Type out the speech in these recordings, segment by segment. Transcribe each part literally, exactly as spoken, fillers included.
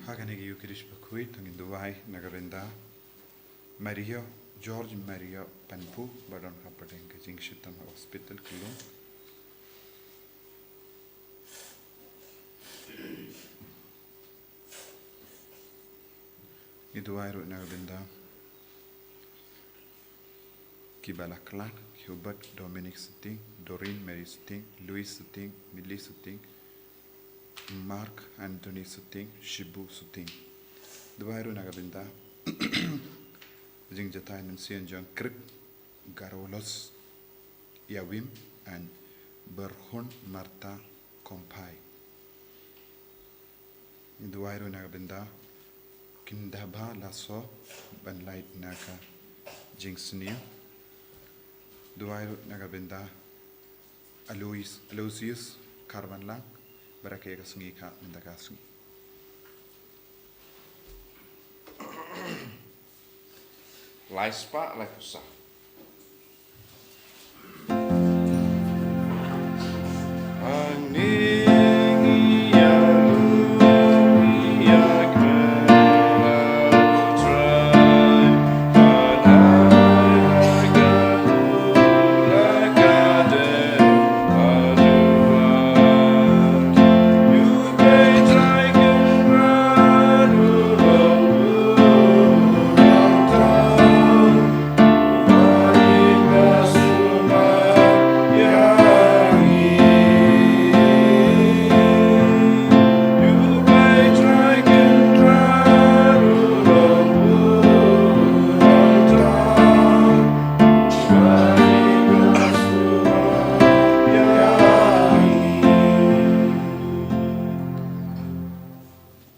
Ha kane ka Eucharist bakhuid, to ngin duwai na ka bynta Mario, George Mario Panpu, ba don hapdeng ka jingshitom ha hospital Klung. Ngi duwai ruh na ka bynta kiba la khlad, Hubert Dominic Suting, Doreen Mary Suting, Louis Suting, Millie Suting, Mark Anthony Suting, Shibu Suting. Duwai ruh na ka bynta jingjatai mynsiem jong Krip Garolos Yawim and Berhon Martha Kompai. Duwai ruh na ka bynta Kindaba Laso ban lait na ka jingsniew. Duwai ruh na ka bynta Alois-, Aloysius Karbanlang, ba rakhe ka sngi ka mynta ka sngi. Lai spah lai pusa.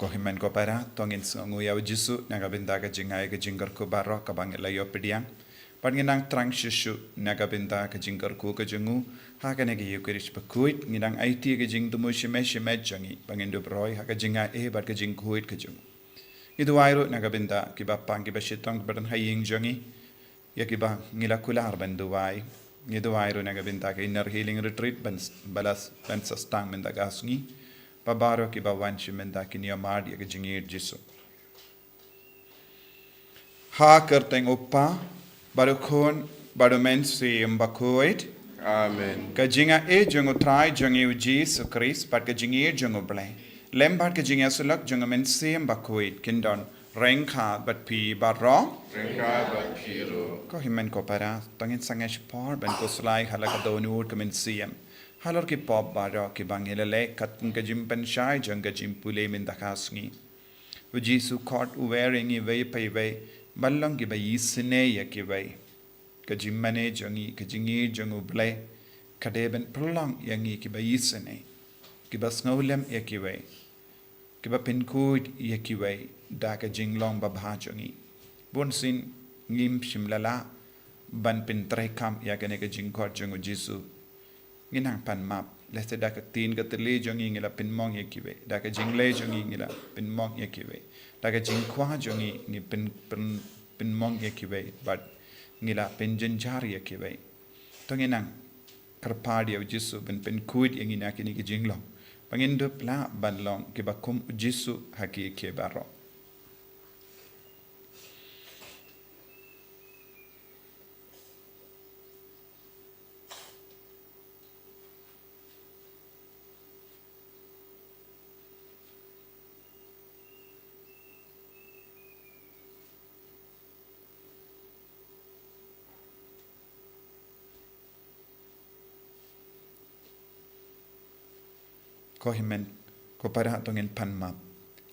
Ko hynmen ko para, to ngin sngewnguh ïa u Jisu na ka bynta ka jingai ka jingkyrkhu baroh kaba ngi la ïoh pdiang. Bad ngin nang thrang shuh shuh na ka bynta ka jingkyrkhu ka jong u ha kane ka Eucharist bakhuid, ngin nang aiti ka jingthmu shimet shimet jong ngi ba ngin dup roi ha ka jingai bad ka jingkhuid ka jong u. Ngi duwai ruh na ka bynta kiba pang kiba shitom kiba don ha ïing jong ngi, ïa kiba ngi la kular ban duwai. Ngi duwai ruh na ka bynta ka Inner Healing Retreat ban, ba la, ban sa sdang mynta ka sngi, ba baroh kiba wan sha mynta kin ïohmad ïa ka jingïeit Jisu. Ha kyrteng u Kpa, bad u Khun, bad u Mynsiem Bakhuid. Amen. Ka jingai jong u Trai jong ngi u Jisu Khrist, bad ka jingïeit jong u Blei, lem bad ka jingïasyllok jong u Mynsiem Bakhuid, kin don ryngkat bad phi baroh. Ryngkat bad phi ruh. Ko hynmen ko para, to ngin sangeh shipor ban khuslai ha la ka dohnud ka mynsiem halor ki pop baroh kiba ngi la leh kat ka jingpynshai jong ka jingpule mynta ka sngi. U Jisu khot u wer ïa ngi iwei pa iwei ban long kiba isynei ïa kiwei. Ka jingmane jong ngi, ka jingïeit jong u Blei ka dei ban pynlong ïa ngi kiba isynei, kiba sngewlem ïa kiwei, kiba pynkhuid ïa kiwei da ka jinglong babha jong ngi. Bunsien ngim shym la lah ban pyntreikam ïa kane ka jingkhot jong u Jisu. Ngi nang pan map, lehse da ka ktien ka thylli jong ngi ngi la pynmong ïa kiwei, da ka jingleh jong ngi ngi la pynmong ïa kiwei, da ka jingkwah jong ngi ngi pyn, pyn, pynmong ïa kiwei, bad ngi la pynjynjar ïa kiwei. To ngin nang kyrpad ïa u Jisu ban pynkhuid ïa ngi na kine ki jinglong, ba ngin dup lah ban long kiba kum u Jisu ha ki, ki baroh. Ko hynmen ko para, to ngin pan map,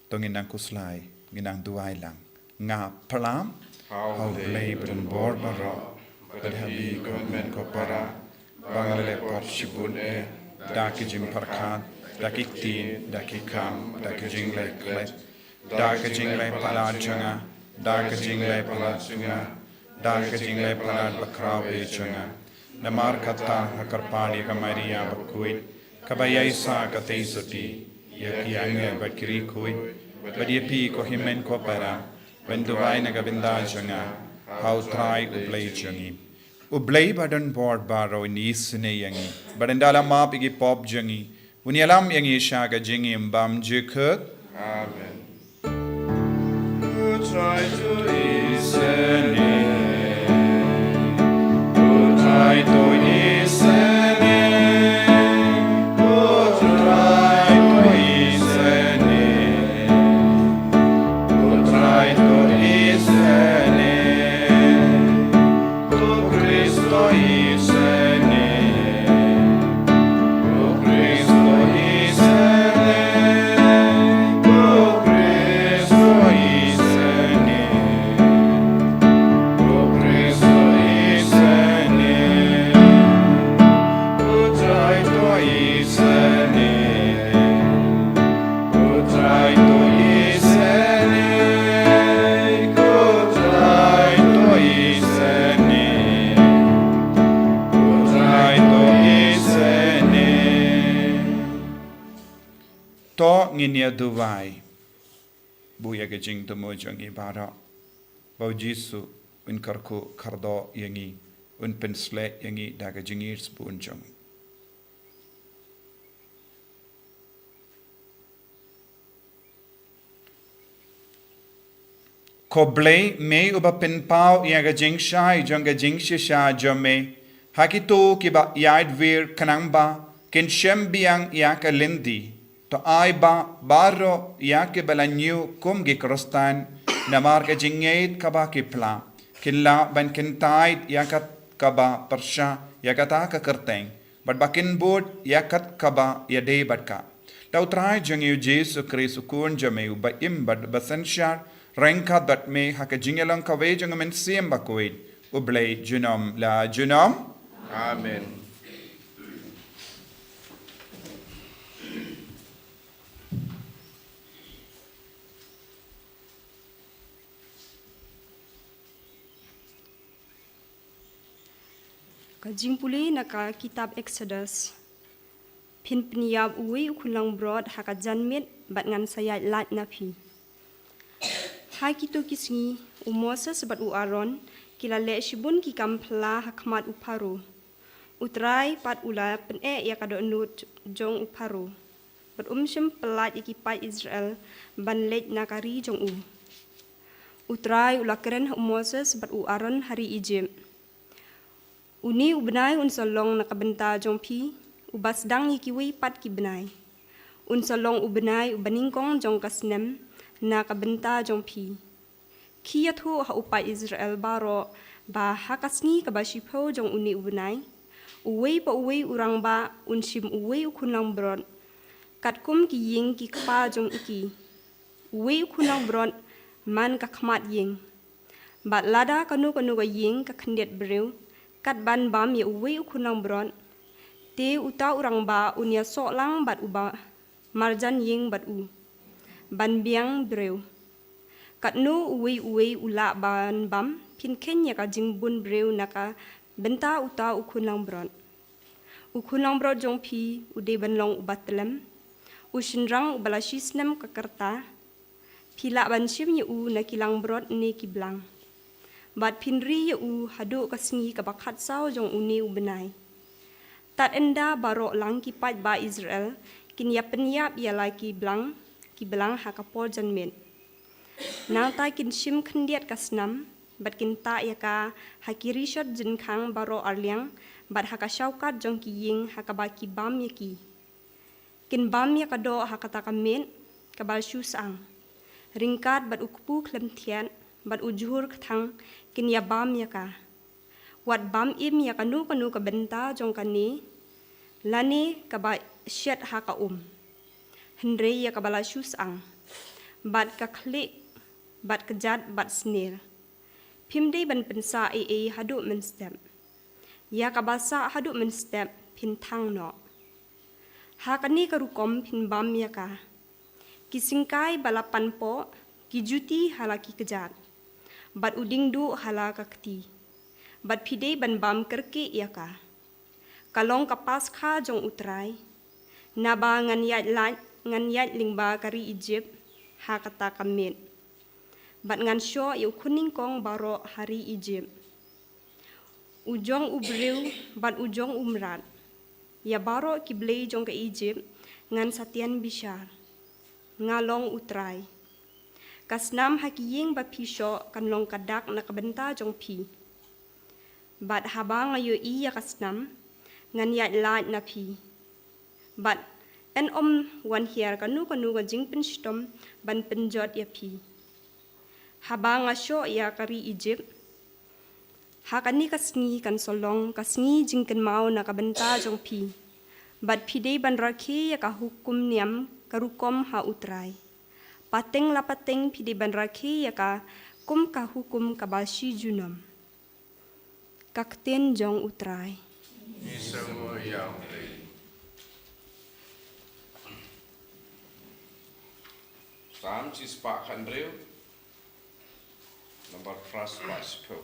to ngin nang khuslai, ngin nang duwai lang. Nga pyrshah ha u Blei ba don bor baroh, bad ha phi ko hynmen ko para, ba nga la leh pop shibun eh, da ki jingpyrkhat, da ki ktien, da ki kam, da ki jingleh klet, da ki jingleh palat jong nga, da ki jingleh palat jong nga, da ki jingleh palat bakhraw eh jong nga. Namar kata nga kyrpad ïa ka Maria bakhuid, kaba ïaishah katei sotti ïa ki angel bad ki riewkhuid, bad ïa phi ko hynmen ko para, ban duwai na ka bynta jong nga ha u Trai u Blei jong ngi. U Blei ba don bor baroh un isynei ïa ngi, bad ynda la map ïa ki pop jong ngi, un ïalam ïa ngi sha ka jingim bymjukut. Amen. To ngin ïa duwai. Buh ïa ka jingthmu jong ngi baroh. Ba u Jisu un kyrkhu kyrdoh ïa ngi, un pynshlur ïa ngi da ka jingïeit sbun jong u. Ko Blei, me uba pynpaw ïa ka jingshai jong ka jingshisha jong me ha kito kiba ïaid wir, khnang ba kin shem biang ïa ka lynti. To ai ba baroh ïa kiba la ñiew kum ki Khristan namar ka jingngeit kaba ki phla, kin lah ban kyntait ïa kat kaba pyrshah ïa kata ka kyrteng, bad ba kin bud ïa kat kaba ïadei bad ka. Da u Trai jong ngi u Jisu Khrist u Khun jong me uba im bad ba synshar ryngkat bad me ha ka jingïalong kawei jong u Mynsiem Bakhuid, U Blei junom la junom. Amen. Ka jingpule na ka kitab Exodus. Phin pynïap uwei u khunlangbrot ha ka janmiet bad ngan sa ïaid lait na phi. Ha kito ki sngi, u Moses bad u Aaron ki la leh shibun ki kam phylla ha khmat u Pharaoh. U Trai pat u la pyneh ïa ka dohnud jong u Pharaoh, bad um shym pyllait ïa ki paid Israel ban leit na ka ri jong u. U Trai u la kren ha u Moses bad u Aaron ha ri Egypt. Une u bnai un sa long na ka bynta jong phi uba sdang ïa kiwei pat ki bnai. Un sa long u bnai uba nyngkong jong ka snem na ka bynta jong phi. Khie ïathuh ha u paid Israel baroh ba ha ka sngi kaba shiphew jong une u bnai, uwei pa uwei u rangbah un shim uwei u khunlangbrot, katkum ki ïing ki kpa jong ki. Uwei u khunlangbrot man ka khmat ïing. Bad lada kano kano ka ïing ka khyndiat briew kat ban bam ïa uwei u khunlangbrot, te uta u rangbah un ïasoh lang bad uba marjan ïing bad u ban biang briew. Katno uwei uwei u lah ban bam, phin kheiñ ïa ka jingbun briew na ka bynta uta u khunlangbrot. U khunlangbrot jong phi u dei ban long uba tyllem, u shynrang uba la shisnem ka rta. Phi lah ban shim ïa u na ki langbrot ne ki blang. Bad phin ri ïa u haduh ka sngi kaba khatsaw jong une u bnai. Tad ynda baroh lang ki paidbah Israel kin ïa pynïap ïa la ki blang, ki blang ha ka por janmiet. Nangta kin shim khyndiat ka snam, bad kin tah ïa ka ha ki rishot jingkhang baroh arliang, bad ha ka shawkat jong ki ïing ha kaba ki bam ïa ki. Kin bam ïa ka doh ha kata ka miet kaba shu syang. Ryngkat bad u kpu khlem thiat bad u jhur kthang kin ïa bam ïa ka. Wat bam im ïa kano kano ka bynta jong kane lane kaba shet ha ka um. Hynrei ïa kaba la shu syang, bad ka khlieh, bad kjat, bad sner. Phim dei ban pynsah ei ei haduh mynstep. Ïa kaba sah haduh mynstep phin thang noh. Ha kane ka rukom phin bam ïa ka. Ki syngkai ba la panpoh, ki juti ha la ki kjat, bad u diengduh ha la ka kti. Bad phi dei ban bam kyrkieh ïa ka. Ka long ka Paskha jong u Trai. Naba ngan ïaid lait, ngan ïaid lyngba ka ri Egypt ha kata ka miet. Bad ngan shoh ïa u khun nyngkong baroh ha ri Egypt, u jong u briew bad u jong u mrad. Ïa baroh ki blei jong ka Egypt ngan sa tian bishar. Nga long u Trai. Ka snam ha ki ïing ba phi shoh kan long ka dak na ka bynta jong phi. Bad haba nga ïohi ïa ka snam, ngan ïaid lait na phi. Bad yn ym wan hiar kano kano ka jingpynshitom ban pynjot ïa phi. Haba nga shoh ïa ka ri Ijipt, ha kane ka sngi kan sa long ka sngi jingkynmaw na ka bynta jong phi. Bad phi dei ban rakhe ïa ka hukum niam ka rukom ha U Trai. Pateng la pateng phi dei ban rakhe ïa ka kum ka hukum kaba shi junom. Ka ktien jong U Trai. Ngi sngew ïa U Blei. Salm shispah khathynriew, number phra spah shiphew.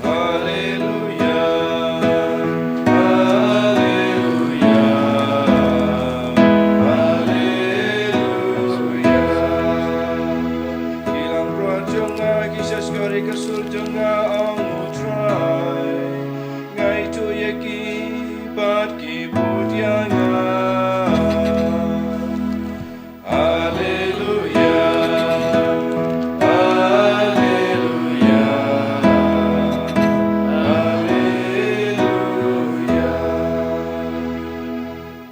Haleluya, haleluya, haleluya. Ki langbrot jong nga ki shahshkar ïa ka sur jong nga, ong U Trai. Nga ithuh ïa ki bad ki bud ïa nga. Haleluya, haleluya, haleluya.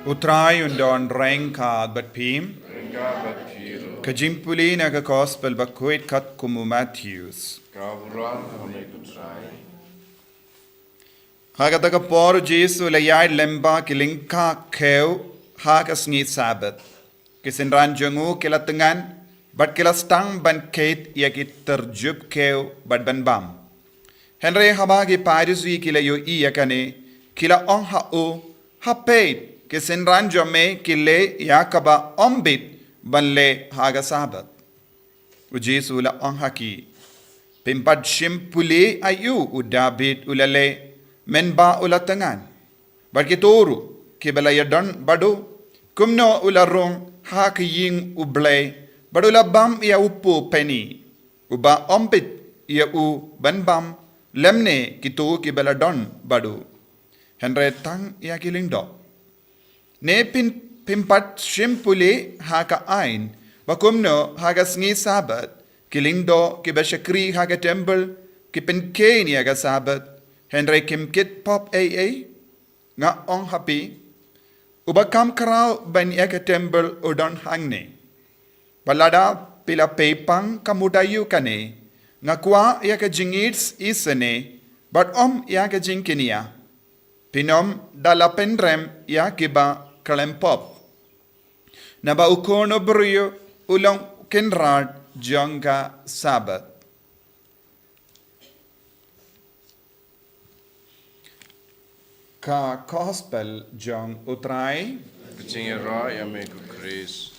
U Trai un don ryngkat bad phi. Ryngkat bad phi ruh. Ka jingpule na ka Gospel bakhuid katkum u Mathaios. Khublei ïa me ko Trai. Ha kata ka por u Jisu u la ïaid lyngba ki lyngkha khew ha ka sngi Sabbath. Ki synran jong u ki la tngan, bad ki la sdang ban kheit ïa ki tyrjup kiew bad ban bam. Hynrei haba ki Pharisi ki la ïohi ïa kane, ki la ong ha u, ha peit, ki synran jong me ki leh ïa kaba ym bit ban leh ha ka Sabbath. U Jisu u la ong ha ki, phim pat shim pule aïu u Dabid u la leh mynba u la tngan, bad kito ruh kiba la ïadon bad u, kumno u la rung ha ka ïing U Blei bad u la bam ïa u peni, uba ym bit ïa u ban bam, lymne kito kiba la don bad u, hynrei tang ïa ki lyngdoh. Ne phim, phim pat shim pule ha ka aiñ ba kumno ha ka sngi Sabbath ki lyngdoh kiba shakri ha ka templ ki pynkheiñ ïa ka Sabbath, hynrei kim kit pop ei ei? Nga ong ha phi, uba kham khraw ban ïa ka templ u don hangne. Bad lada phi la peit pang ka mut aïu kane, nga kwah ïa ka jingïeit isynei bad ym ïa ka jingkñia. Phin ym da la pynrem ïa kiba khlem pop. Naba u Khun u briew u long Kynrad jong ka Sabbath. Ka Gospel jong U Trai. Ka jingïarap ïa me ko Khrist.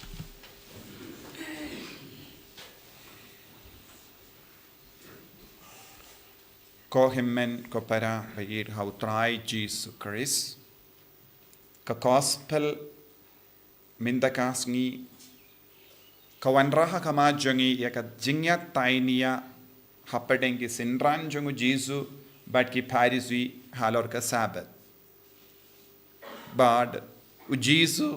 Ko hynmen ko para ba ïeit ha U Trai Jisu Khrist. Ka Gospel mynta ka sngi ka wanrah ha khmat jong ngi ïa ka jingïatainia hapdeng ki synran jong U Jisu bad ki Pharisi halor ka Sabbath. Bad U Jisu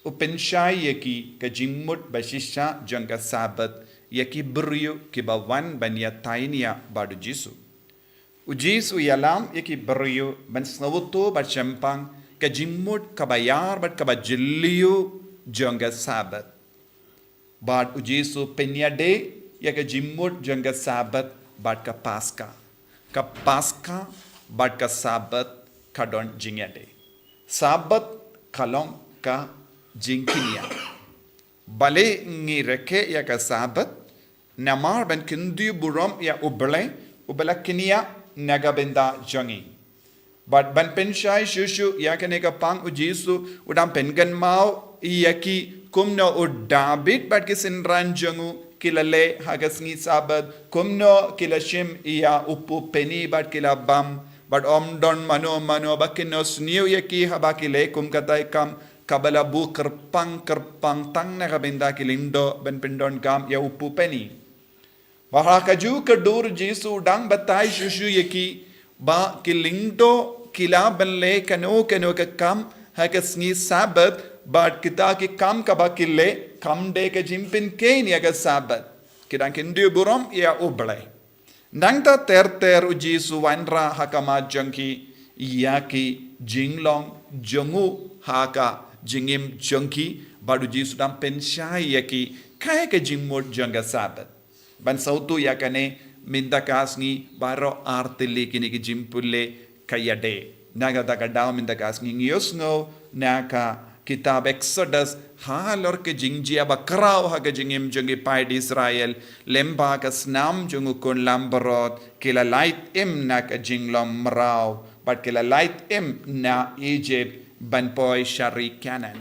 u pynshai ïa ki ka jingmut ba shisha jong ka Sabbath ïa ki briew kiba wan ban ïatainia bad U Jisu. U Jisu u ïalam ïa ki briew ban sngewthuh bad shemphang ka jingmut kaba ïar bad kaba jylliew jong ka Sabbath. Bad U Jisu u pynïadei ïa ka jingmut jong ka Sabbath bad ka Paska. Ka Paska bad ka Sabbath ka don jingïadei. Sabbath ka long ka jingkñia. Balei ngi rakhe ïa ka Sabbath? Namar ban kyntu burom ïa U Blei uba la kñia na ka bynta jong ngi. Bad ban pynshai shuh shuh ïa kane ka pang U Jisu u dang pynkynmaw ïa ki kumno u Dabid bad ki synran jong u ki la leh ha ka sngi Sabbath, kumno ki la shim ïa u peni bad ki la bam, bad ym don mano mano ba kynnoh sniew ïa ki haba ki leh kum katei kam, kaba la buh kyrpang kyrpang tang na ka bynta ki lyngdoh ban pyndonkam ïa u peni. Bad ha kajuh ka dur U Jisu u dang batai shuh shuh ïa ki ba ki lyngdoh ki lah ban leh kano kano ka kam ha ka sngi Sabbath, bad kita ki kam kaba ki leh kam dei ka jingpynkheiñ ïa ka Sabbath. Ki dang kyntu burom ïa U Blei. Nangta ter ter U Jisu u wanrah ha khmat jong ki ïa ki jinglong jong u ha ka jingim jong ki, bad U Jisu u dang pynshai ïa ki kaei ka jingmut jong ka Sabbath. Ban sngewthuh ïa kane mynta ka sngi baroh artylli kine ki jingpule ka ïadei. Na kata ka daw mynta ka sngi ngi ïohsngew na ka kitab Exodus halor ka jingjia ba khraw ha ka jingim jong ki paid Israel, lyngba ka snam jong u khun langbrot, ki la lait im na ka jinglong mraw bad ki la lait im na Egypt ban poi sha ri Kanaan.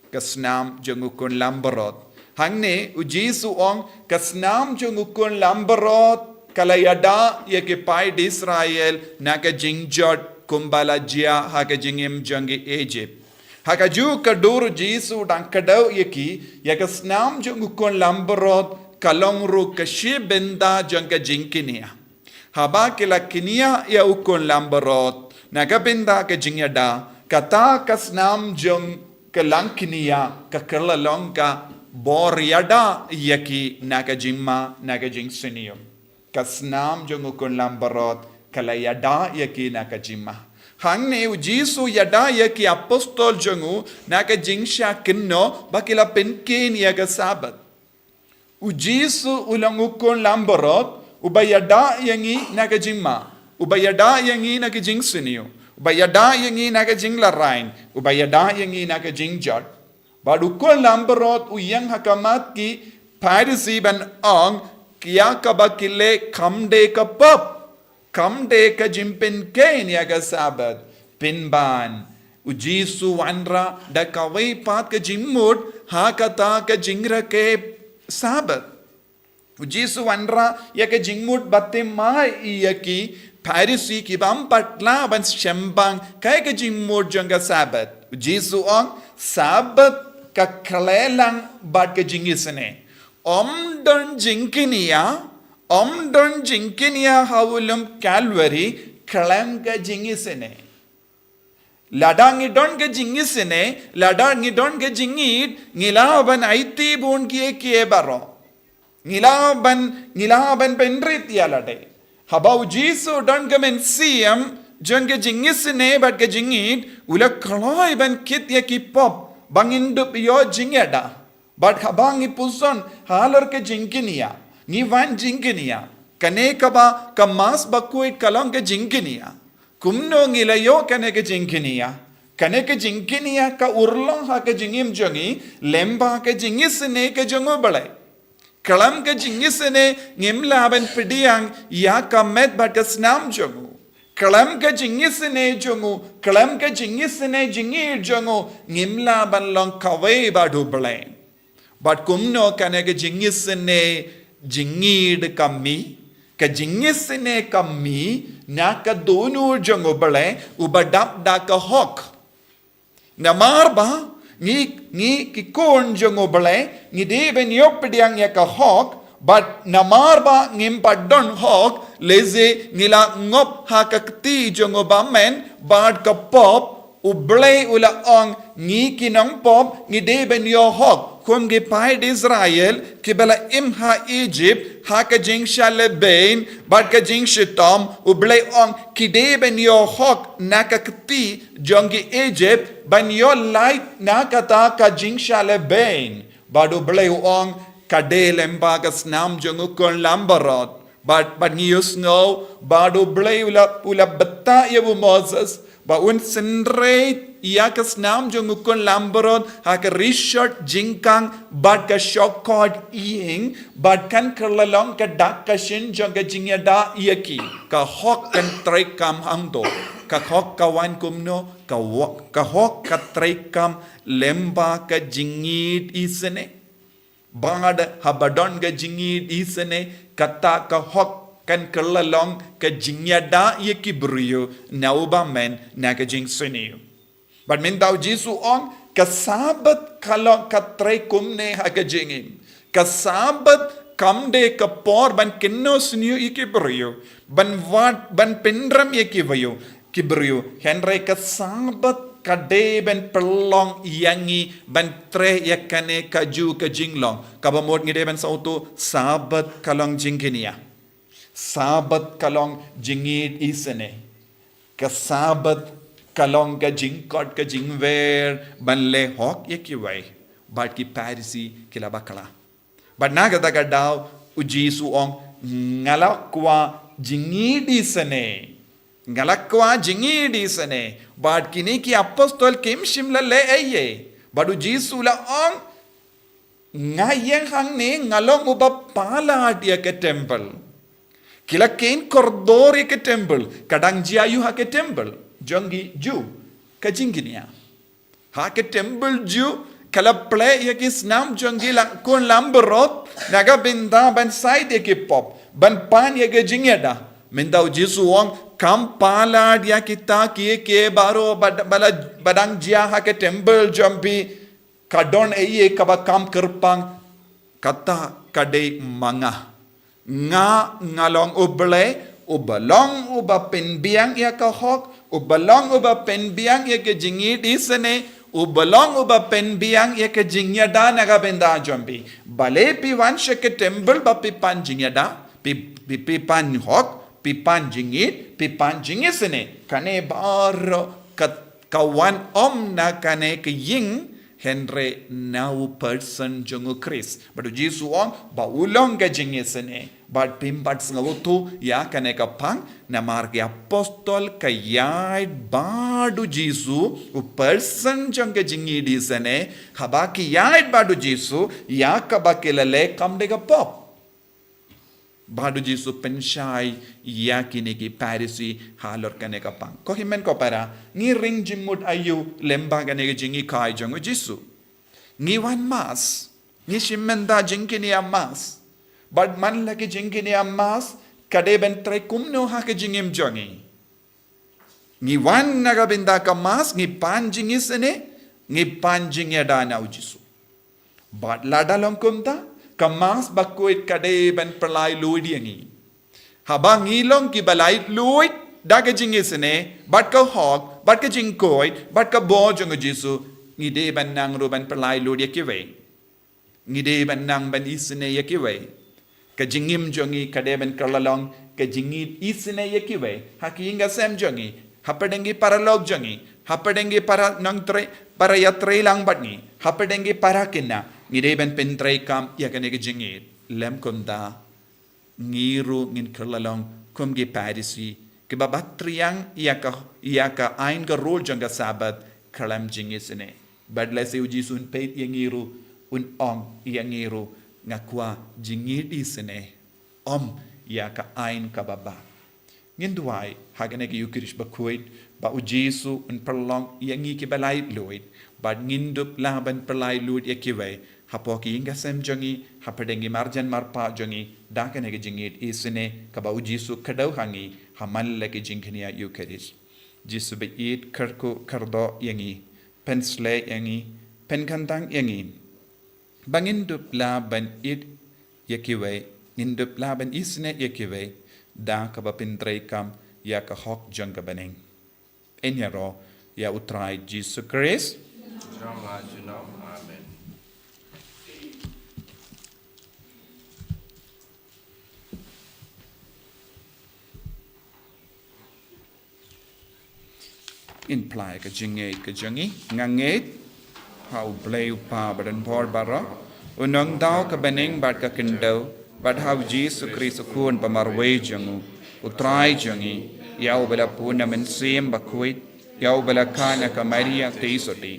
Ka snam jong u khun langbrot. Hangne U Jisu u ong ka snam jong u khun langbrot ka la ïada ïa ki paid Israel na ka jingjot kumba la jia ha ka jingim jong ki Egypt. Ha kajuh ka dur U Jisu u dang kdew ïa ki, ïa ka snam jong u khun langbrot ka long ruh ka shi bynta jong ka jingkñia. Haba ki la kñia ïa u khun langbrot na ka bynta ka jingïada, kata ka snam jong ka langkñia ka kylla long ka bor ïada ïa ki na ka jingma, na ka jingsniew. Ka snam jong u khun langbrot ka la ïada ïa ki na ka jingma. Hangne U Jisu u ïada ïa ki apostol jong u na ka jingshah kynnoh ba ki la pynkheiñ ïa ka Sabbath. U Jisu u long u khun langbrot uba ïada ïa ngi na ka jingma, uba ïada ïa ngi na ka jingsniew, uba ïada ïa ngi na ka jinglehrain, uba ïada ïa ngi na ka jingjot. Bad u khun langbrot u ïeng ha khmat ki Pharisi ban ong, ïa kaba ki leh kam dei ka pop, kam dei ka jingpynkheiñ ïa ka Sabbath. Pynban, u Jisu wanrah da kawei pat ka jingmut ha kata ka jingrakhe Sabbath. U Jisu wanrah ïa ka jingmut ba thymmai ïa ki Pharisi ki bym pat lah ban shembang kaei ka jingmut jong ka Sabbath. U Jisu ong, Sabbath ka khleh lang bad ka jingisynei. Ym don jingkñia, ym don jingkñia ha u lum Kalbari khlem ka jingisynei. Lada ngi don ka jingisynei, lada ngi don ka jingïeid, ngi lah ban aiti bun kiei kiei baroh. Ngi lah ban, ngi lah ban pynrit ïa lade. Haba u Jisu u don ka mynsiem jong ka jingisynei bad ka jingïeid, u la kloi ban kit ïa ki pop ba ngin dup ïoh jingïada. Bad haba ngi puson halor ka jingkñia, ngi wan jingkñia. Kane kaba ka Mass bakhuid ka long ka jingkñia. Kumno ngi la ïoh kane ka jingkñia? Kane ka jingkñia ka urlong ha ka jingim jong ngi lyngba ka jingisynei ka jong U Blei. Khlem ka jingisynei ngim lah ban pdiang ïa ka met bad ka snam jong u. Khlem ka jingisynei jong u, khlem ka jingisynei jingïeid jong u, ngim lah ban long kawei bad U Blei. Bad kumno kane ka jingisynei jingïeid ka mih, ka jingisynei ka mih na ka dohnud jong U Blei uba dap da ka hok. Namar ba ngi, ngi ki khun jong U Blei, ngi dei ban ïoh pdiang ïa ka hok, bad namar ba ngim pat don hok, lehse ngi la ngop ha ka kti jong u bymmen bad ka pop. U Blei u la ong, ngi ki nongpop ngi dei ban ïoh hok kum ki paid Israel kiba la im ha Egypt ha ka jingshah lehbeiñ bad ka jingshitom. U Blei ong, ki dei ban ïoh hok na ka kti jong ki Egypt, ban ïoh lait na kata ka jingshah lehbeiñ. Bad U Blei u ong, ka dei lyngba ka snam jong u khun langbrot. Bad, bad ngi ïohsngew, bad U Blei u la, u la batai ïa u Moses ba un synreit ïa ka snam jong u khun langbrot ha ka rishot jingkhang bad ka shongkot ïing, bad kan kylla long ka dak ka shin jong ka jingïada ïa ki. Ka hok kan treikam hangto. Ka hok ka wan kumno? Ka wok, ka hok ka treikam lyngba ka jingïeid isynei. Bad haba don ka jingïeid isynei, kata ka hok kan kylla long ka jingïada ïa ki briew na u bymmen, na ka jingsniew. Bad mynta u Jisu u ong, ka Sabbath ka long ka treikumne ha ka jingim. Ka Sabbath kam dei ka por ban kynnoh sniew ïa ki briew, ban wad, ban pynrem ïa ki briew, ki briew. Hynrei ka Sabbath ka dei ban pynlong ïa ngi ban trei ïa kane kajuh ka jinglong. Kaba mut ngi dei ban sngewthuh, Sabbath ka long jingkñia. Sabbath ka long jingïeid isynei. Ka Sabbath ka long ka jingkot ka jingwer ban leh hok ïa kiwei. Bad ki Pharisi ki la bakla. Bad na kata ka daw u Jisu u ong, nga la kwah jingïeid isynei. Nga la kwah jingïeid isynei. Bad kine ki apostol kim shym la leh ei ei. Bad u Jisu u la ong, nga ïeng hangne nga long uba palat ïa ka temple. Ki la kheiñ kordor ïa ka temple. Ka dang jia aiu ha ka temple jong ki Jiw? Ka jingkñia. Ha ka temple Jiw, ka la plie ïa ki snam jong ki khun langbrot na ka bynta ban shait ïa ki pop, ban pan ïa ka jingïada. Mynta u Jisu u ong, kam palat ïa kita kiei kiei baroh ba, ba la, ba dang jia ha ka temple jong phi. Ka don ei ei kaba kam kyrpang? Kata ka dei ma nga. Nga, nga long U Blei uba long uba pynbiang ïa ka hok, uba long uba pynbiang ïa ka jingïeid isynei, uba long uba pynbiang ïa ka jingïada na ka bynta jong phi. Balei phi wan sha ka temple ba phi pan jingïada, phi, phi, phi pan hok, phi pan jingïeid, phi pan jingisynei? Kane baroh ka, ka wan ym na kane ka ïing, hynrei na u person jong u Khrist. Bad u Jisu u ong, ba u long ka jingisynei. Bad phim pat sngewthuh ïa kane ka phang, namar ki apostol ka ïaid bad u Jisu, u pyrshang jong ka jingïeit isynei, haba ki ïaid bad u Jisu, ïa kaba ki la leh kam dei ka pop. Bad u Jisu pynshai ïa kine ki Pharisi halor kane ka phang. Ko hynmen ko para, ngi ring jingmut aïu lyngba kane ka jinghikai jong u Jisu. Ngi wan mass, ngi shim bynta jingkñia mass. Bad man la ka jingkñia mass, ka dei ban trei kumno ha ka jingim jong ngi. Ngi wan na ka bynta ka mass, ngi pan jingisynei, ngi pan jingïada na u Jisu. Bad lada long kumta, ka mass bakhuid ka dei ban pynlait luid ïa ngi. Haba ngi long kiba lait luid, da ka jingisynei, bad ka hok, bad ka jingkhuid, bad ka bor jong u Jisu, ngi dei ban nang ruh ban pynlait luid ïa kiwei. Ngi dei ban nang ban isynei ïa kiwei. Ka jingim jong ngi ka dei ban kylla long ka jingïeit isynei ïa kiwei. Ha ki ïing ki sem jong ngi, hapdeng ki paralok jong ngi, hapdeng ki para nongtrei, para ïatrei lang bad ngi, hapdeng ki para khynnah, ngi dei ban pyntreikam ïa kane ka jingïeit. Lym kumta, ngi ruh ngin kylla long kum ki Pharisi, kiba bat triang ïa ka, ïa ka aiñ ka rule jong ka Sabbath khlem jingisynei. Bad lehse u Jisu un peit ïa ngi ruh, un ong ïa ngi ruh, nga kwah jingïeit isynei, ym ïa ka aiñ kaba bha. Ngin duwai ha kane ka Eucharist bakhuid, ba u Jisu un pynlong ïa ngi kiba lait luid, bad ngin dup lah ban pynlait luid ïa kiwei, hapoh ki ïing ki sem jong ngi, hapdeng ki marjan marpa jong ngi, da kane ka jingïeit isynei, kaba u Jisu kdew ha ngi, ha man la ka jingkñia Eucharist. Jisu ba ïeit, kyrkhu kyrdoh ïa ngi, pynshlei ïa ngi, pynkyntang ïa ngi. Ba ngin dup lah ban ïeit ïa kiwei, ngin dup lah ban isynei ïa kiwei, da kaba pyntreikam ïa ka hok jong ka bneng. Yn ïaroh ïa u Trai Jisu Khrist. Jong nga junom. Amen. Ngin phla ïa ka jingngeit ka jong ngi. Nga ngeit ha U Blei U Kpa badonbor baroh, U Nongdaw ka bneng bad ka khyndew, bad ha U Jisu Khrist U Khun ba marwei jong U, U Trai jong ngi, ïa uba la pun na Mynsiem Bakhuid, ïa uba la kha na ka Maria Theisotti,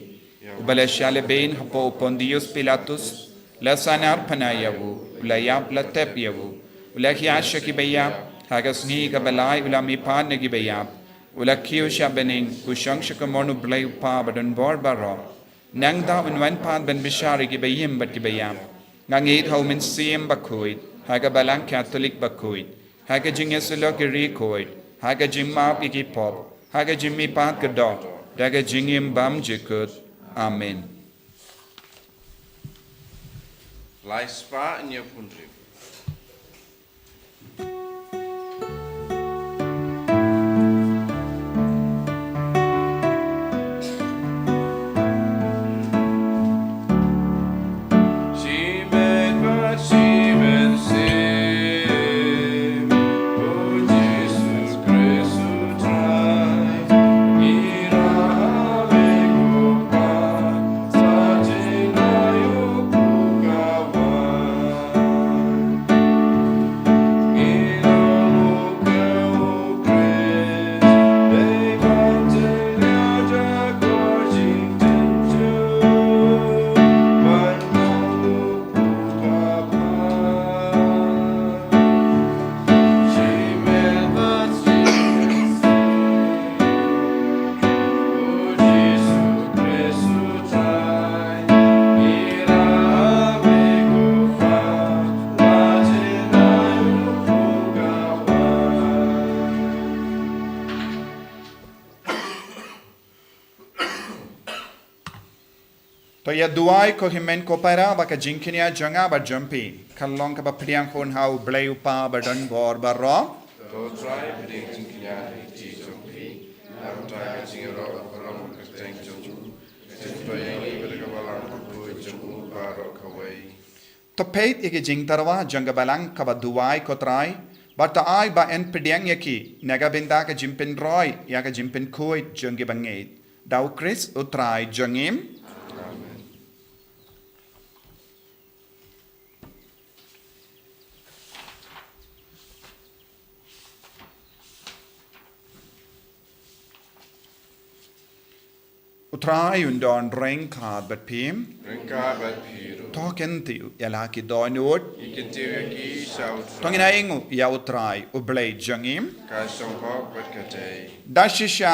uba la shah lehbeiñ hapoh u Pontius Pilatus, la sahnarphna ïa u, u la ïap, la tep ïa u, u la hiar sha kiba ïap, ha ka sngi kaba lai u la mihpat na kiba ïap, u la kiew sha bneng, u shong sha kamon U Blei U Kpa badonbor baroh. Nangta un wan pat ban bishar ïa kiba im bad kiba ïap. Nga ngeit ha U Mynsiem Bakhuid, ha ka Balang Katholik bakhuid, ha ka jingïasyllok ki riewkhuid, ha ka jingmap ïa ki pop, ha ka jingmihpat ka doh, da ka jingim bymjukut. Amen. Lai spah hynñiew phew hynriew. To ïa duwai ko hynmen ko para ba ka jingkñia jong nga bad jong phi kan long kaba pdiang hun ha U Blei U Kpa badonbor baroh. To Trai, pdiang jingkñia ha ki kti jong phi. Bad to ïa ka jingïaroh kaba long ha ka kyrteng jong u. Ka jingpynïaid ïa ngi bad ka balang bakhuid jong u baroh kawei. To peit ïa ki jingtyrwa jong ka balang kaba duwai ko Trai, bad to ai ba yn pdiang ïa ki na ka bynta ka jingpynroi ïa ka jingpynkhuid jong ki bangeit. Da U Khrist U Trai jong ngi. Amen. Trai un don ryngkat bad phi. Ryngkat bad phi ruh. To kyntiew ïa la ki dohnud. Ngi kyntiew ïa ki sha U Trai. To ngin ainguh ïa U Trai U Blei jong ngi. Ka shong hok bad ka dei. Da shisha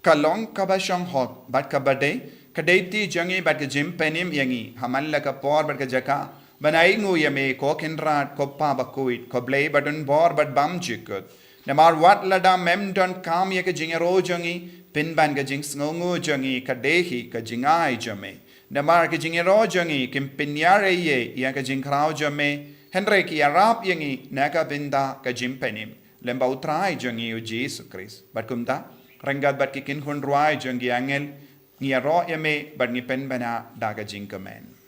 ka long kaba shong hok bad kaba dei, ka dei ti jong ngi bad ka jingpynim ïa ngi ha man la ka por bad ka jaka ban ainguh ïa me, ko Kynrad, ko Pa bakhuid, ko Blei badonbor bad bymjukut. Namar wat lada mem donkam ïa ka jingïaroh jong ngi, pynban ka jingsngewnguh jong ngi ka dei hi ka jingai jong me. Namar ka jingïaroh jong ngi kim pynïar ei ei ïa ka jingkhraw jong me, hynrei ki ïarap ïa ngi na ka bynta ka jingpynim lem bad U Trai jong ngi U Jisu Khrist. Bad kumta, ryngkat bad ki kynhun rwai jong ki angel, ngi ïaroh ïa me bad ngi pynbna da ka jingkmen.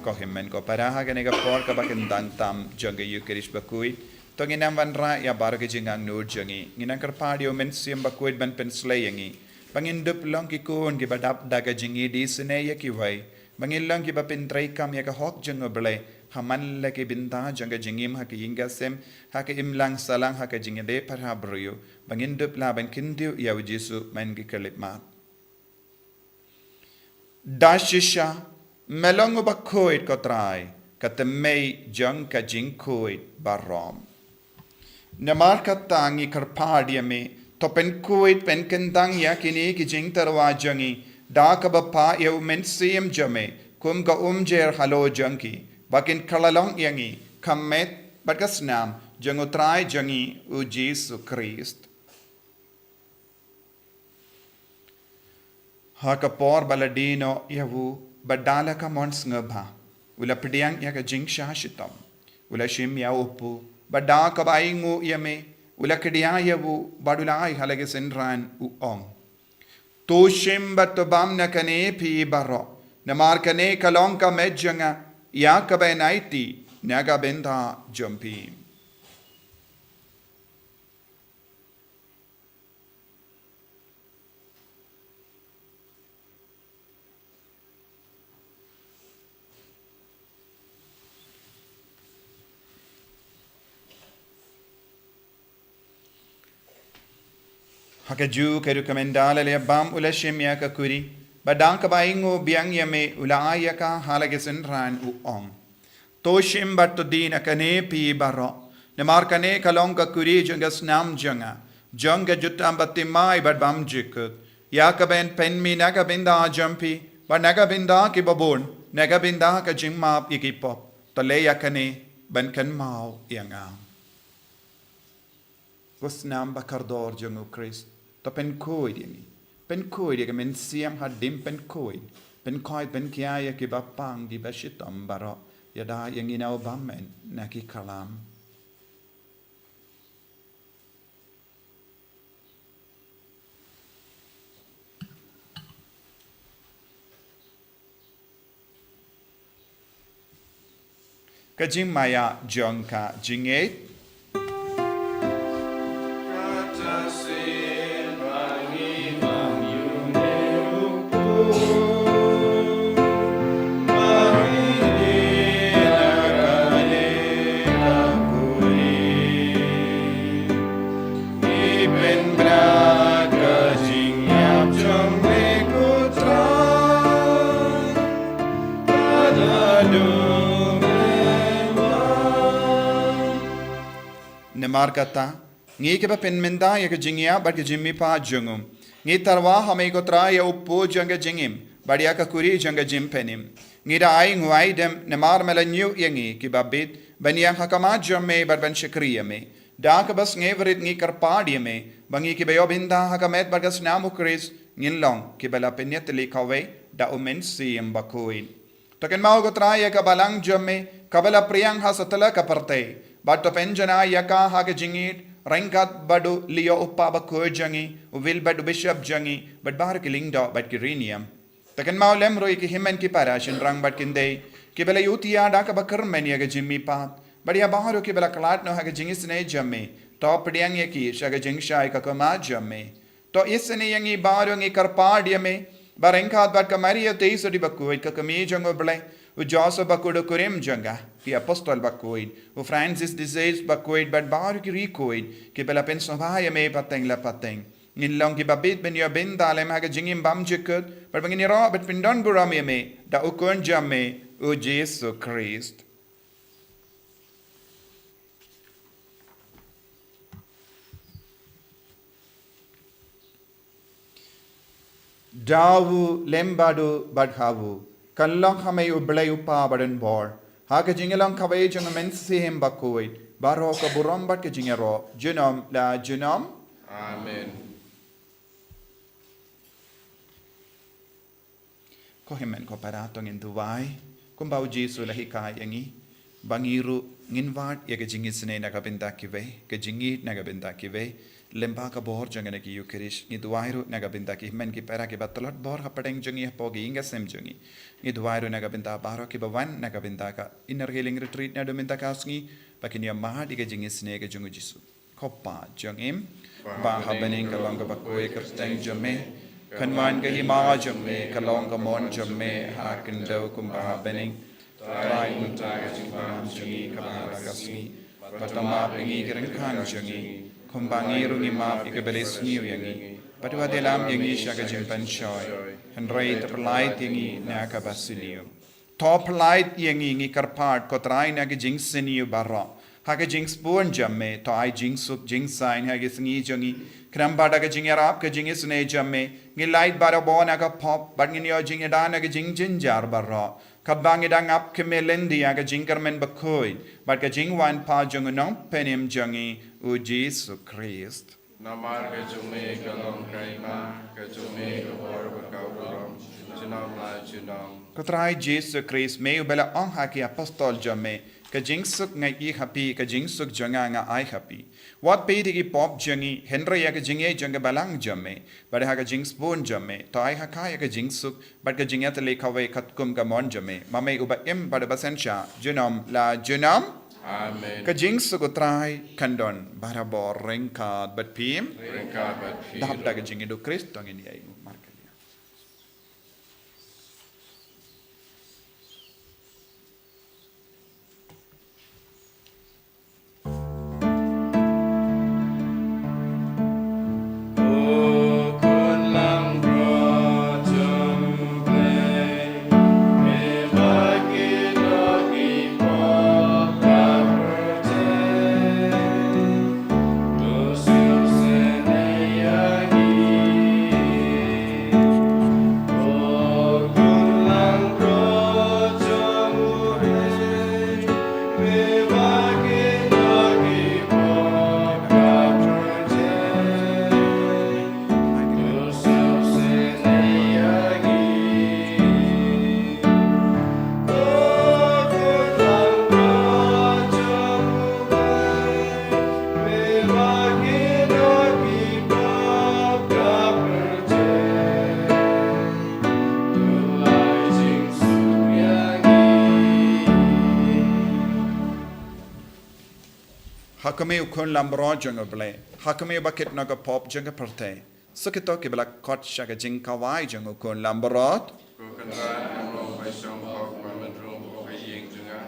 Ko hynmen ko para, ha kane ka por kaba kyntang tam jong ka Eukharist bakhuid, to ngin nang wanrah ïa baroh ki jingangnud jong ngi. Ngin nang kyrpad ïa U Mynsiem Bakhuid ban pynslei ïa ngi ba ngin dup long ki khun kiba dap da ka jingïadei isynei ïa kiwei, ba ngin long kiba pyntreikam ïa ka hok jong U Blei ha man la ki bynta jong ka jingim, ha ka ïing ka sem, ha ka imlang sahlang, ha ka jingïadei para briew, ba ngin dup lah ban kyntiew ïa U Jisu man ki khyllipmat. Da shisha, me long uba khuid ko Trai, ka thymmei jong ka jingkhuid baroh. Namar kata ngi kyrpad ïa me, to pynkhuid pynkyntang ïa kine ki jingtyrwa jong ngi da kaba phah ïa U Mynsiem jong me kum ka umjer halor jong ki, ba kin kylla long ïa ngi ka met bad ka snam jong U Trai jong ngi U Jisu Khrist. Ha ka por ba la die noh ïa u, bad da la ka mon sngewbha, u la pdiang ïa ka jingshah shitom, u la shim ïa u kpu, bad da kaba ainguh ïa me, u la khie ïa u, bad u la ai ha la ki synran, u ong: To shim bad to bam na kane phi baroh, namar kane ka long ka met jong nga, ïa kaban aiti na ka bynta jong phi. Ha kajuh ka rukom ynda la leh bam, u la shim ïa ka khuri, bad da kaba ainguh biang ïa me, u la ai ïa ka ha la ki synran, u ong: To shim bad to die na kane phi baroh, namar kane ka long ka khuri jong ka snam jong nga, jong ka jutang bathymmai bad bymjukut, ïa kaban pynmih na ka bynta jong phi bad na ka bynta kiba bun, na ka bynta ka jingmap ïa ki pop. To leh ïa kane ban kynmaw ïa nga. Ko snam ba kordor jong U Khrist, to pynkhuid ïa ngi. Pynkhuid ïa ka mynsiem hadien pynkhuid, pynkhuid pynkhia ïa kiba pang kiba shitom baroh, ïada ïa ngi na u bymmen na ki khlam. Ka jingmaïa jong ka jingngeit. Namar kata, ngi kiba pynmynta ïa ka jingïap bad ka jingmihpat jong u, Ngi tyrwa ha me ko Trai ïa u pud jong ka jingim bad ïa ka kuri jong ka jingpynim. Ngi da ai nguaidem namar me la ñiew ïa ngi kiba bit ban ïeng ha khmat jong me bad ban shakri ïa me. Da kaba sngewrit ngi kyrpad ïa me ba ngi kiba ïoh bynta ha ka met bad ka snam u Khrist ngin long kiba la pynïatylli kawei da u Mynsiem Bakhuid. To kynmaw ko Trai ïa ka balang jong me kaba la pdiang ha satlak ka pyrthei bad to pynjanai ïa ka ha ka jingïeit ryngkat bad u Leo u Papa Bakhuid jong ngi, u Will bad u Bishop jong ngi bad baroh ki lyngdoh bad ki riewniam. To kynmaw lem ruh ïa ki hynmen ki para shynrang bad khyndai kiba la ïutia da kaba kyrmen ïa ka jingmihpat bad ïa baroh kiba la khlad noh ha ka jingisynei jong me. To pdiang ïa ki sha ka jingshai ka khmat jong me. To isynei ïa ngi baroh, ngi kyrpad ïa me ba ryngkat bad ka Maria Theisotti Bakhuid ka kmie jong u Blei, u Joseph Bakhuid u kurim jong ka, ki apostol bakhuid, u Francis de Sales Bakhuid bad baroh ki riewkhuid kiba la pynsngewbha ïa me pateng la pateng, ngin long kiba bit ban ïoh bynta lem ha ka jingim bymjukut bad ba ngin ïaroh bad pyndonburom ïa me da u Khun jong me u Jisu Khrist. Da u, lem bad u bad ha u, kan long ha me u Blei u Kpa badonbor, ha ka jingïalong kawei jong u Mynsiem Bakhuid, baroh ka burom bad ka jingïaroh junom la junom. Amen. Ko hynmen ko para, to ngin duwai kumba u Jisu u la hikai ïa ngi, ba ngi ruh ngin wad ïa ka jingisynei na ka bynta kiwei, ka jingïeit na ka bynta kiwei, lyngba ka bor jong kane ka Ïukharist. Ngi duwai ruh na ka bynta ki hynmen ki para kiba tlot bor hapdeng jong ngi, hapoh ka ïing ka sem jong ngi. Ngi duwai ruh na ka bynta baroh kiba wan na ka bynta ka Inner Healing Retreat naduh mynta ka sngi, ba kin ïa mad ïa ka jingisynei ka jong u Jisu. Ko Pa jong ngi ba ha bneng, ka long kaba khuid ka kyrteng jong me, kan wan ka hima jong me, ka long ka mon jong me ha khyndew kumba ha bneng. To ai mynta ka jingpynbna jong ngi kaba ha ka sngi, bad to map ïa ngi ki ryngkang jong ngi, kumba ngi ruh ngi map ïa kiba la isniew ïa ngi, bad wat ïalam ïa ngi sha ka jingpynshoi, hynrei to pyllait ïa ngi na kaba sniew. To pyllait ïa ngi, ngi kyrpad ko Trai, na ka jingsniew baroh. Ha ka jingsbun jong me, to ai jingsuk jingsaiñ ha ka sngi jong ngi, khnang ba da ka jingïarap ka jingisynei jong me, ngin lait barabor na ka pop bad ngin ïoh jingïada na ka jingjynjar baroh, kaba ngi dang ap khmih lynti ïa ka jingkyrmen bakhuid bad ka jingwan pat jong u Nongpynim jong ngi, u Jisu Khrist. Namar ka jong me ka long ka hima, ka jong me ka bor bad ka burom, junom la junom. Ko Trai Jisu Khrist, me uba la ong ha ki apostol jong me, ka jingsuk nga ai ha phi, ka jingsuk jong nga nga ai ha phi. Wat peit ïa ki pop jong ngi, hynrei ïa ka jingïeit jong ka balang jong me. Bad ha ka jingsbun jong me, to ai ha ka ïa ka jingsuk bad ka jingïatylli kawei katkum ka mon jong me, ma me uba im bad uba synshar junom la junom. Amen. Ka jingsuk u Trai kan don barabor ryngkat bad phi. Ryngkat bad phi. Dap da ka jingïeit u Khrist, to ngin ïa ïeng markylliang. Ha khmih u Khun Lambrot jong u Blei, ha khmih u Bakit na ka pop jong ka pyrthei. Sa kito kiba la khot sha ka jingkhawai jong u Khun Lambrot. Ko Kynrad, ngam long ba shong hok, ba men rung hapoh ka ïing jong nga.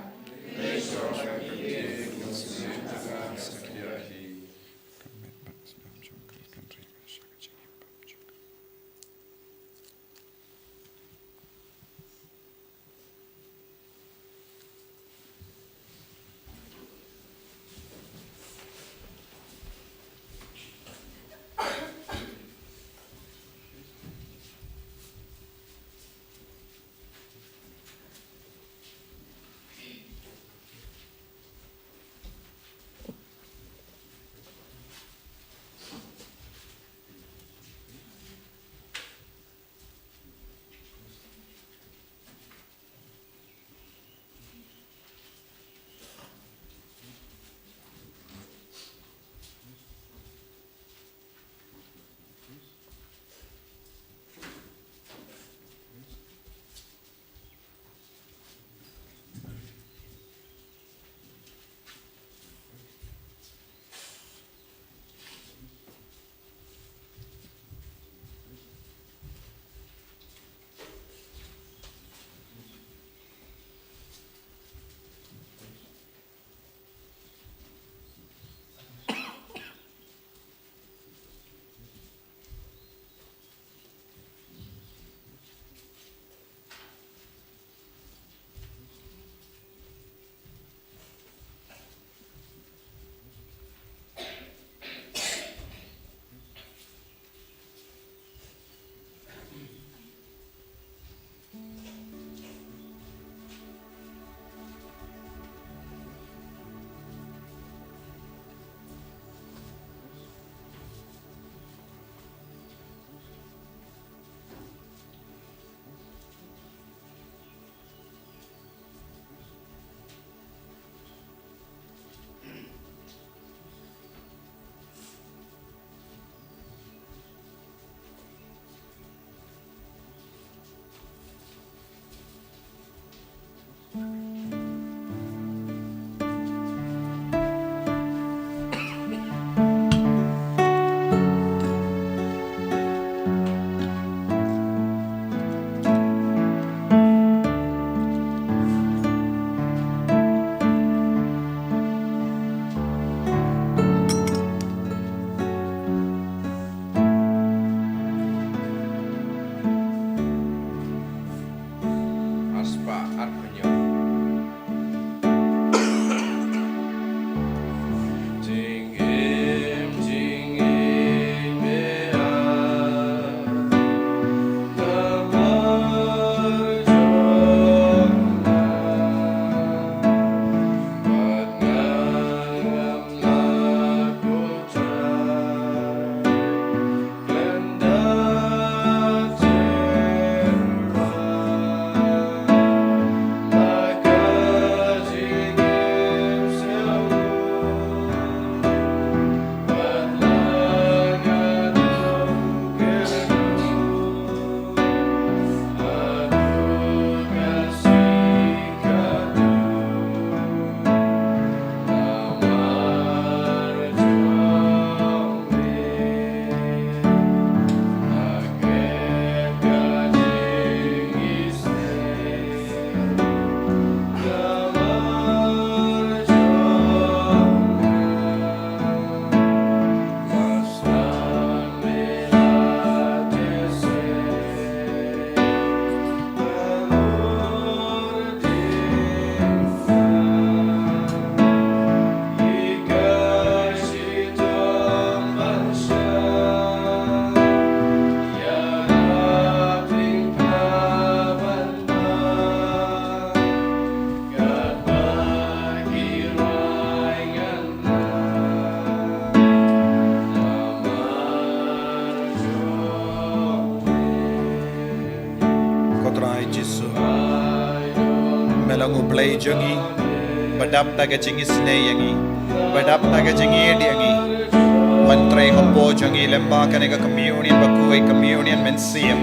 Ba ïeit jong ngi, ba dap da ka jingisynei ïa ngi, ba dap da ka jingïeit ïa ngi. Wan trei hapoh jong ngi lyngba kane ka communion bakhuid, communion mynsiem.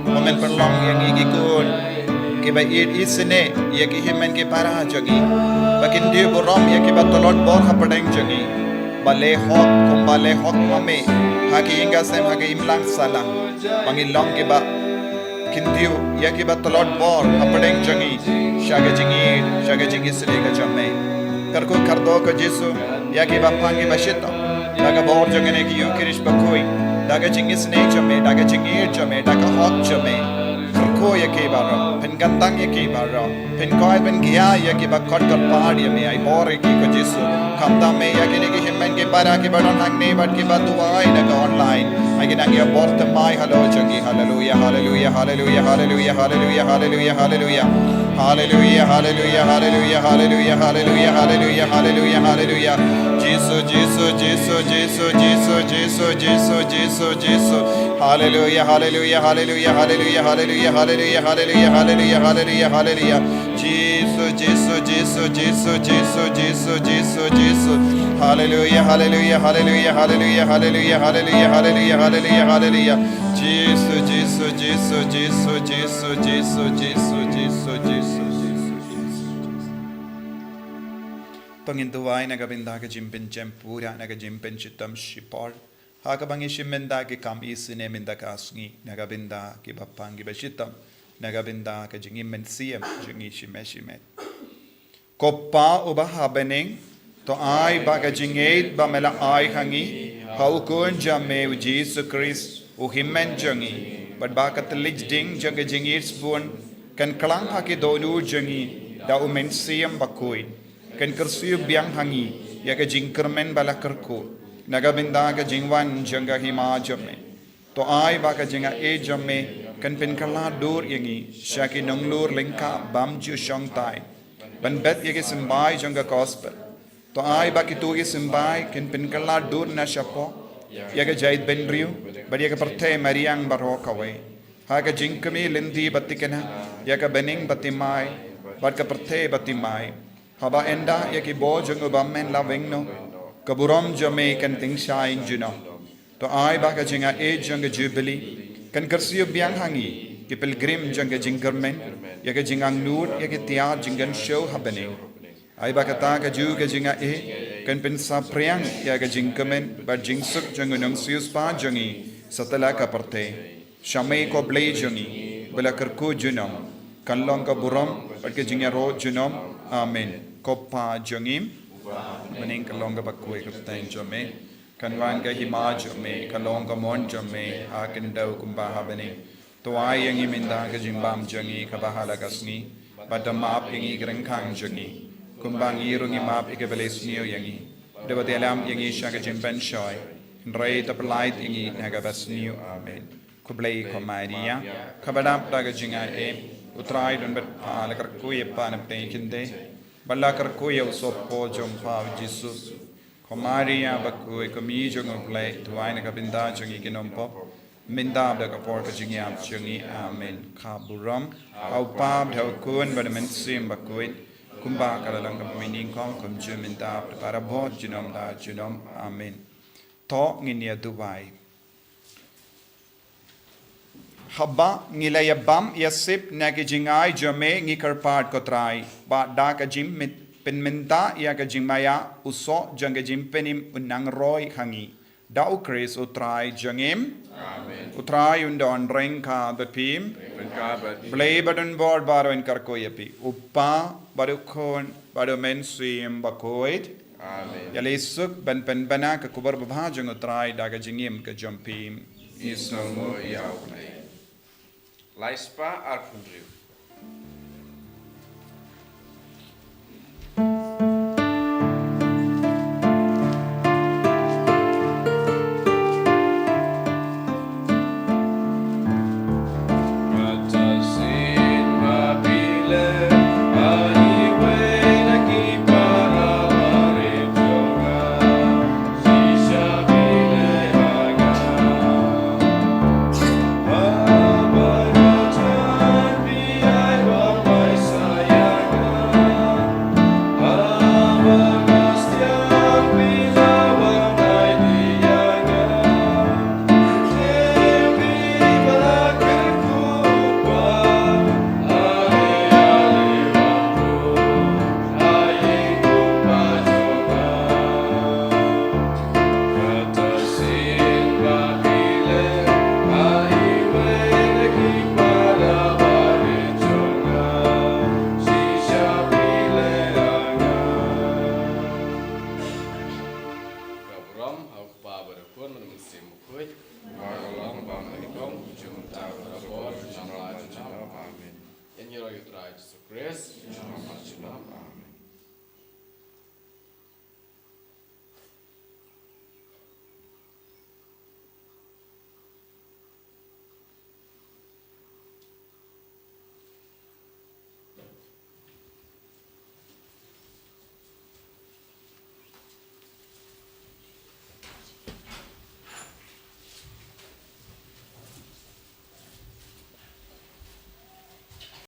Ba men pynlong ïa ngi ki khun kiba ïeit isynei ïa ki hynmen ki para jong ngi, ba kin duh burom ïa kiba tlot bor hapdeng jong ngi. Ba leh hok kumba leh hok ma me ha ka ïing ka sem, ha ka imlang sahlang. Ba ngin long kiba kin duh ïa kiba tlot bor hapdeng jong ngi sha ka jingïeit, sha ka jingisynei ka jong me. Kyrkhu kyrdoh ko Jisu ïa kiba pang kiba shitom da ka bor jong kane ka Eucharist bakhuid, da ka jingisynei jong me, da ka jingïeit jong me, da ka hok jong me. Kyrkhu ïa ki baroh, pynkyntang ïa ki baroh. Pynkoit pynkhia ïa kiba khot kyrpad ïa me, ai bor ïa ki ko Jisu. Khamtam me ïa kine ki hynmen ki para kiba don hangne bad kiba duwai na ka online. Ai ki nang ïa bor thymmai halor jong ki. Haleluia, haleluia, haleluia, haleluia, haleluia, haleluia, haleluia. Haleluia, haleluia, haleluia, haleluia, haleluia, haleluia, haleluia, haleluia. Jisu, Jisu, Jisu, Jisu, Jisu, Jisu, Jisu, Jisu, Jisu. Haleluia, haleluia, haleluia, haleluia, haleluia, haleluia, haleluia, haleluia, haleluia, haleluia. Jisu, Jisu, Jisu, Jisu, Jisu, Jisu, Jisu, Jisu. Haleluia, haleluia, haleluia, haleluia, haleluia, haleluia, haleluia, haleluia, haleluia. Jisu, Jisu, Jisu, Jisu, Jisu, Jisu, Jisu, Jisu, Jisu, Jisu. To ngin duwai na ka bynta ka jingpynjem pura, na ka jingpynshitom shipor. Ha kaba ngi shim bynta ki kam isynei mynta ka sngi, na ka bynta kiba pang kiba shitom, na ka bynta ka jingim mynsiem jong ngi shimet shimet. Ko Pa uba ha bneng, to ai ba ka jingïeit ba me la ai ha ngi ha u Khun jong me u Jisu Khrist, u Hynmen jong ngi, bad ba ka tylli ding jong ka jingïeit sbun, kan kylla ha ki dohnud jong ngi da u Mynsiem Bakhuid. Kan kyrsiew biang ha ngi ïa ka jingkyrmen ba la kyrkhu na ka bynta ka jingwan jong ka Hima jong me. To ai ba ka jingaiei jong me kan pynkylla dur ïa ngi sha ki nonglur lyngkha bymjukshongthait ban bet ïa ki symbai jong ka Gospel. To ai ba kito ki symbai kan pynkylla dur na shapoh ïa ka jaitbynriew bad ïa ka pyrthei mariang baroh kawei, ha ka jingkmie lynti ba thikna ïa ka bneng bathymmai bad ka pyrthei bathymmai. Haba ynda ïa ki bor jong u bymman la weng noh, ka burom jong me kan tyngshaiñ junom. To ai ba ka jingaiei jong ka Jubili kan kyrsiew biang ha ngi ki pilgrim jong ka jingkyrmen ïa ka jingangnud ïa ki tiar jingkynshew ha bneng. Ai ba kata ka juh ka jingaiei kan pynsaphriang ïa ka jingkmen bad jingsuk jong u Nongsiewspah jong ngi satlak ka pyrthei. Sha me ko Blei jong ngi ba la kyrkhu junom, kan long ka burom bad ka jingïaroh junom. Amen. Ko Pa jong ngi, bneng, kan long kaba khuid ka kyrteng jong me, kan wan ka Hima jong me, kan long ka mon jong me ha khyndew kumba ha bneng. To ai ïa ngi mynta ka jingbam jong ngi kaba ha la ka sngi, bad to map ïa ngi ki ryngkang jong ngi, kumba ngi ruh ngi map ïa kiba leh sniew ïa ngi. Bad to ym ïalam ïa ngi sha ka jingpynshoi, hynrei to pyllait ïa ngi na kaba sniew. Amen. Khublei ko Maria, kaba dap da ka jingaiei, u Trai u don bad pha. La kyrkhu ïa pha na pdeng ki kynthei, bad la kyrkhu ïa u sohpop jong pha u Jisu. Ko Maria bakhuid, ko Kmie jong u Blei, duwai na ka bynta jong ngi ki nongpop, mynta bad ha ka por ka jingïap jong ngi. Amen. Ka burom ha u Pa bad ha u Khun bad ha u Mynsiem Bakhuid, kumba ka la long kaba mynnyngkong, kumjuh mynta bad barabor, junom la junom. Amen. To ngin ïa duwai. Haba ngi la ïa bam ïa sip na ki jingai jong me, ngi kyrpad ko Trai ba da ka jingpynmynta ïa ka jingmaïa, u soh jong ka jingpynim un nang roi ha ngi. Da u Khrist u Trai jong ngi. Amen. U Trai un don ryngkat bad phi. Ryngkat bad phi. Blei ba don bor baroh un kyrkhu ïa phi, u Pa bad u Khun bad u Mynsiem Bakhuid. Amen. Ïa leh suk ban pynbna ka khubor babha jong u Trai da ka jingim ka jong phi. Ngi sngewnguh ïa u Blei. Lai spah arphew hynriew. Shalom, shalom.